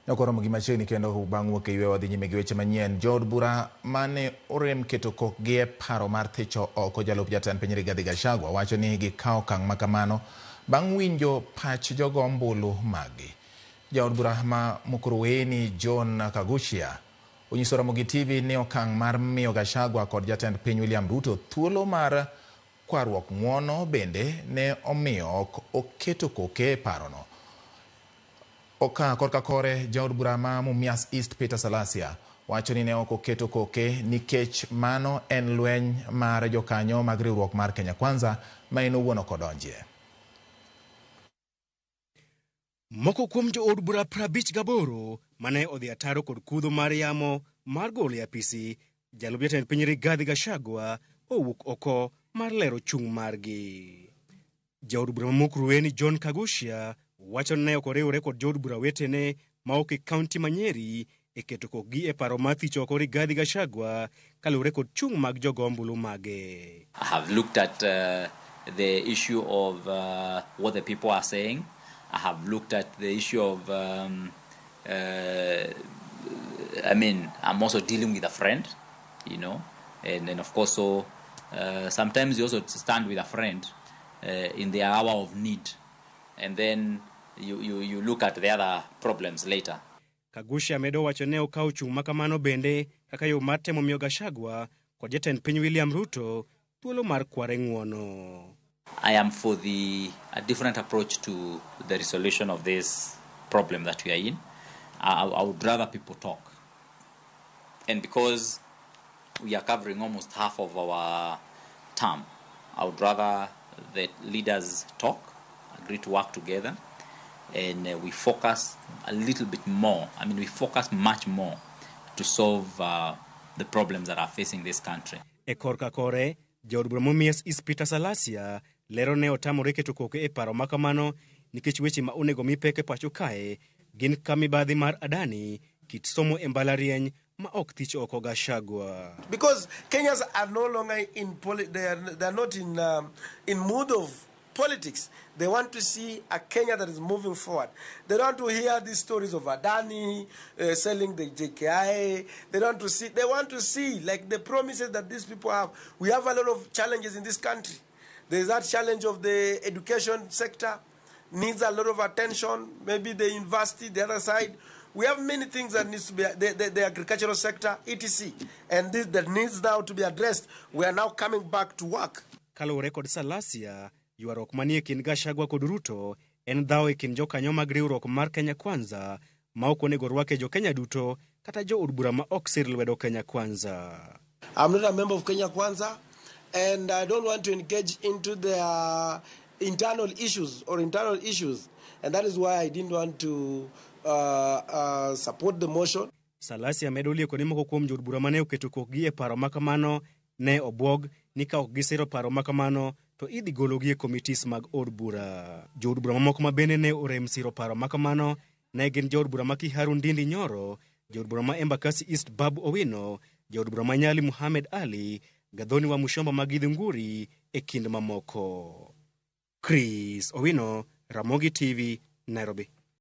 Nokoromo gi machiegni kendo bang' wuok e yweyo wadhi nyime gi weche manyien. Jood bura mane orem keto kokgi e paro mar thicho oko jalup jatend piny Rigathi Gachagua wacho ni gikawo okang' ma kamano bang' winjo pach jogo ombulu maggi. Jaod bura ma Mukurweini John Kaguchia onyiso Ramogi TV ni okang' mar miyo Gachagua kod jatend piny William Ruto thuolo mar kwaruok ng'uono bende ne omiyo ok oketo koke e parono. Oka korka kore jaod bura ma Mumias East Peter Salasya wacho ni ne ok oketo koke nikech mano en lweny mar jokanyo mag riwruok mar Kenya Kwanza ma en owuon ok odonjie. Moko kuom jood bura 58 mane odhi ataro kod kudho mar yamo mar golo e apisi jalup jatend piny Rigathi Gachagua owuok oko mar lero chung' margi. Jaod bura ma Mukurweini John Kaguchia wacho ni ne ok oriwre kod jood bura wetene ma ok e kaunti ma Nyeri e keto kokgi e paro mar thicho oko Rigathi Gachagua kaluwore kod chung' mag jogo ombulu mage. I have looked at the issue of what the people are saying. I have looked at the issue of, I mean, I'm also dealing with a friend, and then of course, so sometimes you also stand with a friend in the hour of need, and then you look at the other problems later. Kaguchia medo wacho ne okawo chung' ma kamano bende kaka yo mar temo miyo Gachagua kod jatend piny William Ruto thuolo mar kware ng'uono. I am for the a different approach to the resolution of this problem that we are in. I would rather people talk. And because we are covering almost half of our term, I would rather that leaders talk, agree to work together, and we focus a little bit more. I mean, we focus much more to solve the problems that are facing this country. E korka kore, jaod bura Mumias East Peter Salasya lero ne otamore keto koke e paro ma kamano nikech weche ma onego mi pek e pacho kae gin ka mibadhi mar Adani, kit somo e mbalariany ma ok thich oko Gachagua. Because Kenyans are no longer in they are not in mood of politics. They want to see a Kenya that is moving forward. They don't want to hear these stories of Adani selling the JKIA. They don't want to see. They want to see like the promises that these people have. We have a lot of challenges in this country. There is that challenge of the education sector needs a lot of attention. Maybe the university, the other side. We have many things that needs to be the agricultural sector, etc., and this that needs now to be addressed. We are now coming back to work. Kaluwore kod Salasya, ywaruok manie kind Gachagua kod Ruto en dhawo e kind jokanyo mag riwruok mar Kenya Kwanza ma ok onego rwake jo Kenya duto kata jo od bura ma ok sir lwedo Kenya Kwanza. I'm not a member of Kenya Kwanza, and I don't want to engage into their internal issues or internal issues, and that is why I didn't want to support the motion. Salasya medo lieko ni moko kuom jood bura mane oketo kokgi e paro ma kamano ne obwog ni ka ok gisiro paro ma kamano to idhi gologi e committees mag od bura. Jood bura mamoko ma bende ne orem siro paro ma kamano ne gin jood bura ma Kiharu Ndindi Nyoro, jood bura ma Embakasi East Babu Owino, jood bura ma Nyali Muhammad Ali, Gathoni wa Muchomba ma Githunguri e kind mamoko. Chris Owino, Ramogi TV, Nairobi.